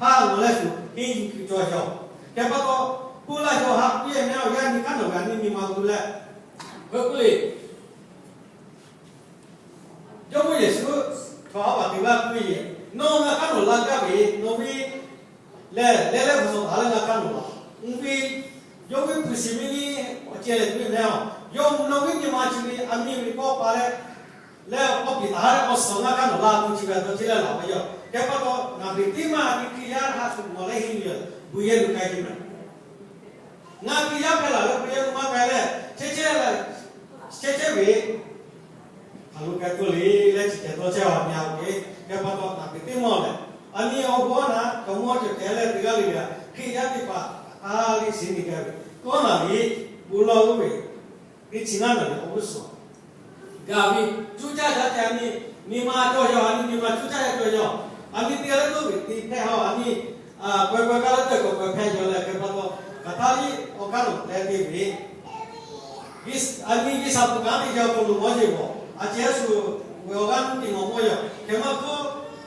Haˉ nawˬ leh shuˍ henˇ yuˬ kuiˬ cawˬ yaˬ. Hk'e pa taw, puˇ laˇ yaw haꞈ piˇ e mehˉ awˬ yaˇ nyi hk'aˉ nawˬ g'a nyi nyi ma gu leh, hk'e k'oˆ le, Jawˇmawˇ Yeˍsuˆ htaꞈ haˉ paˍ teˇ g'aˇ k'oˆ ve, Nawˬ ngaˬ hk'aˉ nawˬ la gaˇ ve, nawˬ ve lehˬ leh leh hk'aw sawˍ taˍ leh ngaˬ hk'aˉ nawˬ la. Uˇ ve, yawˇ ve hpu shiˍ ve nyi awˬ ceh leh k'oˆ ve mehˉ a, yawˇ mvuhˇ naw ve nyi ma chi ve a miˇ ve kawˆ pa leh, leh awˬ piˍ taˍ leh awˬ suhˍ ngaˬ hk'aˉ nawˬ la tuˬ chi ve a taw chehˇ leh laˬ ve yoˬ. Hk'e pa taw, naˬ beˬ teˇ maˇ a nyi Hkriꞈ yaˇ htaꞈ shuˍ mawˬ leh henˇ yuˬ, bon yehˬ lo k'ai ve mehˬ. Ngaˬ Hkriꞈ yaˇ hpehꞈ laˬ leh bon yehˬ lo maˇ k'ai leh, chehˇ chehˇ leh, chehˇ chehˇ ve hk'aˬ lo k'ai tuˬ le leh chi ceh tawˇ chehˇ a mehˬ a ve. Hk'e pa taw, naˬ beˬ teˇ maˇ lehˬ, a nyi awˬ bon naˉ cawˬ mawˇ cawˬ kehˬ leh teˇ g'aˇ le ve a Hkriꞈ yaˇ teˇ hpaˍ a liˇ shiˍ nyi gaˇ ve, kawˆ naˬ ve, bon lawˇ oˇ ve, teˇ chi ngaˇ naˬ ve awˬ g'uˇ suhˍ gaˬ ve, cuˇ caˇ caˇ te a nyi, nyi ma cawˬ yaˬ, a nyi nyi ma cuˇ caˇ yaˇ cawˬ yaˬ. A nyi teˇ g'aˇ leh toˇ ve teˇ hpehˇ ha a nyi, k'awꞈ k'awꞈ kaˇ leh teˇ k'awꞈ k'awꞈ hpehˇ yaˬ leh hk'e pa taw, hk'aˬ htaˇ liˇ awˬ kaˉ nawˬ leh te ve, a nyi G'uiˬsha bon kanˉ te yaˇ awˬ hk'aw lo mawˇ jeˬ g'awˬ a ceh shuˍ ve awˬ g'aˇ nuˇ te mawˬ mawˇ yaˬ. Hk'e maˇ k'oˆ,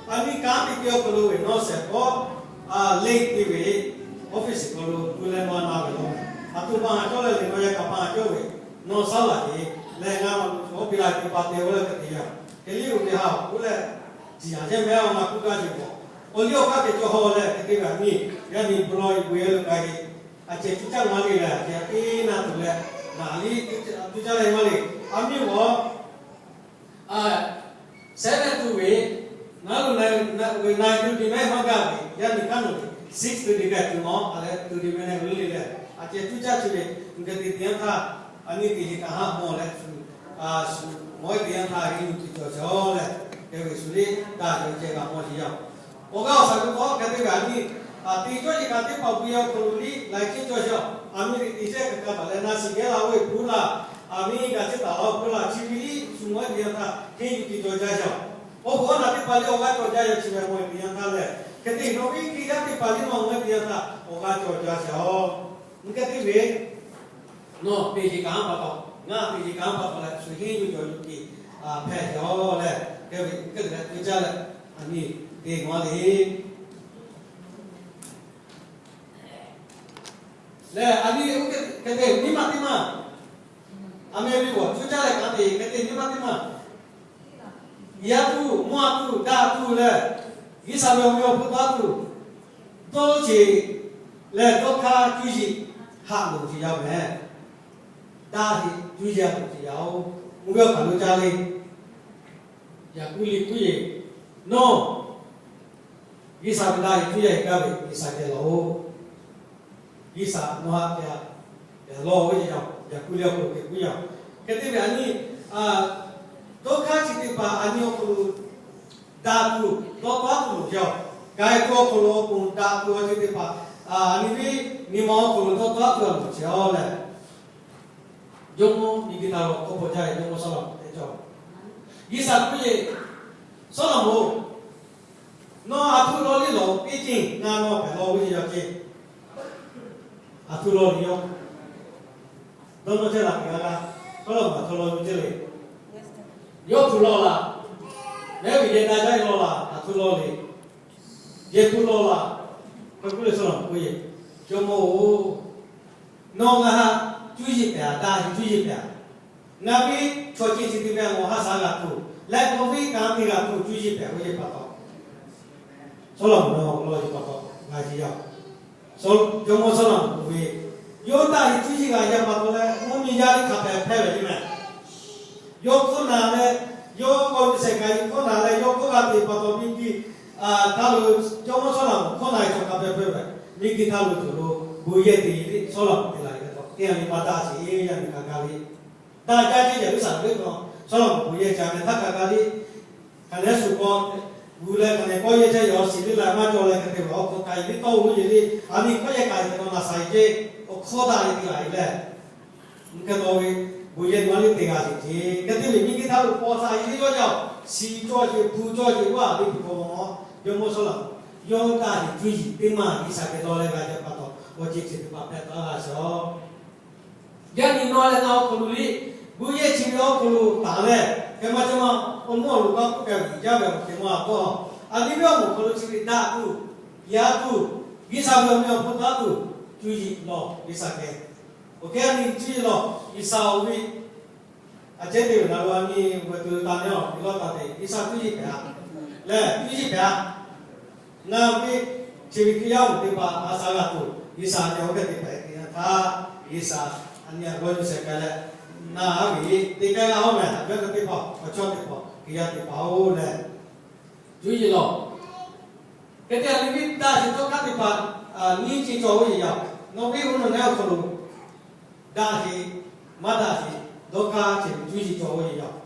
a nyi kanˉ te te awˬ hk'aw lo ve nawˬ shehˍ hpawˇ le te ve office hk'aw lo gu leh maˇ na ve law, a htoꞈ ma haꞈ cawˇ leh le nawˬ yaˇ kaꞈ maˇ haꞈ cawˇ ve, nawˬ shaˉ laˬ ve leh ngaˬ awˬ hk'aw piˇ la teˇ pa te oˇ leh hk'e te yaˇ. Hk'e liˇ oˇ ve ha awˬ k'oˆ leh, ciˍ yanˍ yehˇ mehˉ a ngaˬ kuˇ gaˇ jeˬ g'awˬ, awˬ liˇ awˬ hk'aˇ hk'e cawˬ haw leh hk'e te ve a nyi, yaˇ nyi bon lawˇ bon yehˬ lo k'ai ve, a ceh cuˇ caˇ maˇ le leh a ceh teˇ naˆ tuˬ leh, naˬ liˇ cuˇ caˇ leh maˇ le, a miˇ g'awˬ a, sehˉ leh tuˬ ve, ngaˬ lo na, na, ve na tuˬ te mehˉ maˇ gaˇ ve, yaˇ nyi hk'aˉ nawˬ six tuˬ te gaˬ tuˬ mawˬ a leh tuˬ te ve na ve le leh, a ceh cuˇ caˇ tuˬ ve, ngaˬ hk'e te te yanˇ htaˇ, a nyi teˇ le kaꞈ haˉ mawˬ leh shuˍ, shuˍ mawˬ e te yanˇ htaˇ henˇ yuˬ kuiˬ cawˬ cawˬ leh, hk'e ve shuˍ le daꞈ ve ceh g'a mawˬ jeˬ yaˇ. Awˬ g'aˇ awˬ shaˍ ve k'o hk'e te ve a nyi, a te cawˇ yeˬ kaꞈ teˇ hpaˍ bon yehˬ awˬ hk'aw lo liˇ laiˬ ceh cawˬ yaˇ. A miˇ ve te chehˇ kaꞈ kaꞈ taˍ leh na shiˍ geh la oˇ ve puˇ laˬ, a miˇ kaꞈ chehˇ taˍ la puˇ laˬ chi ve liˇ shuˍ mawˬ e te yanˇ htaˇ henˇ yuˬ kuiˬ cawˬ jaˇ yaˇ. Awˬ bon naˬ teˇ hpaˍ liˇ awˬ g'aˇ cawˬ jaˇ yaˇ chi ve mawˬ e te yanˇ htaˇ lehˬ, hk'e te nawˬ ve Hkriꞈ yaˇ teˇ hpaˍ liˇ nawˬ mawˬ e te yanˇ htaˇ awˬ g'aˇ cawˬ jaˇ yaˇ. Nyi hk'e te ve nawˬ teˇ yeˬ kaꞈ pa taw, ngaˬ teˇ yeˬ kaꞈ pa taw leh shuˍ henˇ yuˬ cawˬ yuˬ kuiˬ hpehꞈ yaˇ leh, hk'e ve hk'e te leh te caˇ leh, a nyi te maˇ le. Lehˬ a nyi oˇ hk'e te nyi ma teˇ maˇ, a meh ve g'awˬ cuˇ caˇ leh kanˉ te hk'e te nyi ma teˇ maˇ, yaˇ tuˬ mawˇ a tuˬ daꞈ tuˬ leh, G'uiˬsha ve awˬ meh awˬ hpu taˇ tuˬ, dawˇ ceˬ leh dawˇ hkaˇ cuˇ yiˍ haꞈ loˍ ceˬ yaˇ mehˬ. Daꞈ heˍ cuˇ yiˍ haꞈ loˍ ceˬ yaˇ oˬ, mvuhˇ ve awˬ hk'aˬ lo caˇ le. Yaꞈ kuˇ liˇ kuˇ yeˬ, nawˬ G'uiˬsha ve daꞈ heˍ cuˇ yiˍ gaˇ ve G'uiˬsha geh lawˬ oˬ. G'uiˬsha nawˬ haꞈ te a, lawˬ ve yaꞈ kuˇ liˇ awˬ hk'aw lo geh kuˇ yaˇ. Hk'e te ve a nyi, dawˇ hkaˇ chi teˇ hpaˍ a nyi awˬ hk'aw lo daꞈ tuˬ dawˇ tawˉ tuˬ loˍ ceˬ a. K'ai tuˬ awˬ hk'aw lo awˬ pon daꞈ tuˬ awˬ ceuˬ teˇ hpaˍ, a nyi ve nyi ma awˬ hk'aw lo dawˇ tawˉ tuˬ a loˍ ceˬ a lehˬ, Jawˇmawˇ miˬguiˬ htaꞈ lo k'awꞈ paw jaˇ ve Jawˇmawˇ Sawˉlaꞈmonˍ teˇ cawˬ. G'uiˬsha k'oˆ ve, Sawˉlaꞈmonˍ, nawˬ aˬ htoꞈ law liˇ lawˬ piˇ ceˇ, ngaˬ nawˬ hpehꞈ law ve yaˇ ceˇ. Aˬ htoꞈ law liˇ yawˇ dawˇ nawˇ chehˇ laˬ teˇ g'aˇ g'aˇ, Sawˉlaꞈmonˍ aˬ htoꞈ law ve ceˇ le. Yawˇ hpu law laˬ, mehˉ ve yehˬ daꞈ jaˇ ve law laˬ, aˬ htoꞈ law le. Yehˬ hpu law laˬ, hk'e k'oˆ leh Sawˉlaꞈmonˍ k'oˆ ve, Jawˇmawˇ-oˬ, nawˬ ngaˬ haꞈ cuˇ yiˍ pehˍ a, daꞈ heˍ cuˇ yiˍ pehˍ a. Ngaˬ ve chaw ceuˬ chi teˇ ve a, nawˬ haˉ shaˉ g'a tuˬ leh nawˬ ve kanˉ te g'a tuˬ cuˇ yiˍ pehˍ ve pa taw, Sawˉlaꞈmonˍ nawˬ law ve pa taw ngaˬ yeˬ yaˇ. Jawˇmawˇ Sawˉlaꞈmonˍ k'oˆ ve, yawˇ daꞈ heˍ cuˇ yiˍ g'a yaˇ pa taw leh mvuhˇ miˬ yaˇ liˇ hk'a pehˍ hpehˇ ve teˇ mehˬ. Yawˇ hkawˇ na leh, yawˇ k'awꞈ ve shehˍ kaꞈ hkawˇ na leh yawˇ hkawˇ g'a te pa taw miˬguiˬ htaˇ lo, Jawˇmawˇ Sawˉlaꞈmonˍ hkawˇ na e chaw hk'a pehˍ hpehˇ ve, miˬguiˬ htaˇ lo tuˬ lo bon yehˬ te leh Sawˉlaꞈmonˍ te la ve pa taw teˇ g'aˇ le maˇ daꞈ sheˍ, yaˇ miˬ hk'a gaˇ ve daꞈ jaˇ ceˇ. Yeˍruˆsaˍlehnˍ ve k'o, Sawˉlaꞈmonˍ bon yehˬ ca meh htaˇ hk'a gaˇ le. Hk'aˬ nehˉ shu k'aw gu leh hk'aˬ nehˬ k'awˇ yehˇ chehˇ yaw shiˍ liˇ la maˇ cawˬ leh hk'e te ve awˬ hk'aw k'ai ve tawˇ oˬ yeˬ le. A nyi hkawˇ yehˇ k'ai ve k'o naˬ shaˍ e ceˇ, awˬ hkawˇ daꞈ le te la ve lehˬ, mvuhˇ hk'e taw ve bon yehˬ maˇ liˇ te g'a sheˍ ceˇ. Hk'e te ve miˬguiˬ htaˇ lo paw shaˍ e liˇ yawˇ yaˇ-oˬ, shiˍ cawˇ sheˍ, hpu cawˇ sheˍ, vaˇ ve hpu k'aw maw, Jawˇmawˇ Sawˉlaꞈmonˍ yawˇ daꞈ heˍ cuˇ yiˍ teˇ maˇ G'uiˬsha geh dawˇ leh g'a jaˇ pa taw, awˬ ceuˬ chi teˇ hpaˍ hpehꞈ taˍ laˇ sheˍ-oˬ. Yaˇ nyi nawˬ leh ngaˬ awˬ hk'aw lo liˇ, bon yehˬ chi ve awˬ hk'aw lo taˍ leh, hk'e maˇ cawˬ ma, awˬ mawˇ awˬ loˍ kaꞈ k'oˆ kaꞈ ve jaˇ ve awˬ hk'e maˇ a tawˇ. A nyi ve awˬ moˍ hk'aw lo chi ve daꞈ tuˬ, Yaˇ tuˬ, G'uiˬsha ve awˬ meh awˬ hpu taˇ tuˬ, cuˇ yiˍ lawˬ G'uiˬsha geh. Awˬ hk'e a nyi cuˇ yiˍ lawˬ G'uiˬsha awˬ ve, a cehˉ te ve na lo a nyi ve tuˬ taˍ nehˬ awˬ ve lawˇ taˍ te G'uiˬsha cuˇ yiˍ hpehꞈ a. Lehˬ cuˇ yiˍ hpehꞈ a. Ngaˬ ve chi ve Hkriꞈ yaˇ awˬ moˍ teˇ hpaˍ a sha g'a tuˬ G'uiˬsha nyi awˬ hk'e te hpehꞈ te yanˇ htaˇ, G'uiˬsha a nyi a g'awˇ yuˬ shehˍ k'ai leh, na a ve teˇ k'ai g'a oˇ meh, a ve teˇ hpaˍ, awˬ chawˇ teˇ hpaˍ, Hkriꞈ yaˇ teˇ hpaˍ oˬ lehˬ, cuˇ yiˍ lawˬ. Hk'e te a nyi ve daꞈ sheˍ dawˇ hk'aˇ teˇ hpaˍ, nyiˇ chi cawˬ oˇ yeˬ yaˇ, nawˬ ve oˇ nawˬ neˇ awˬ hk'aw lo daꞈ sheˍ, maˇ daꞈ sheˍ dawˇ hk'aˇ chi ve cuˇ yiˍ cawˬ oˇ yeˬ yaˇ.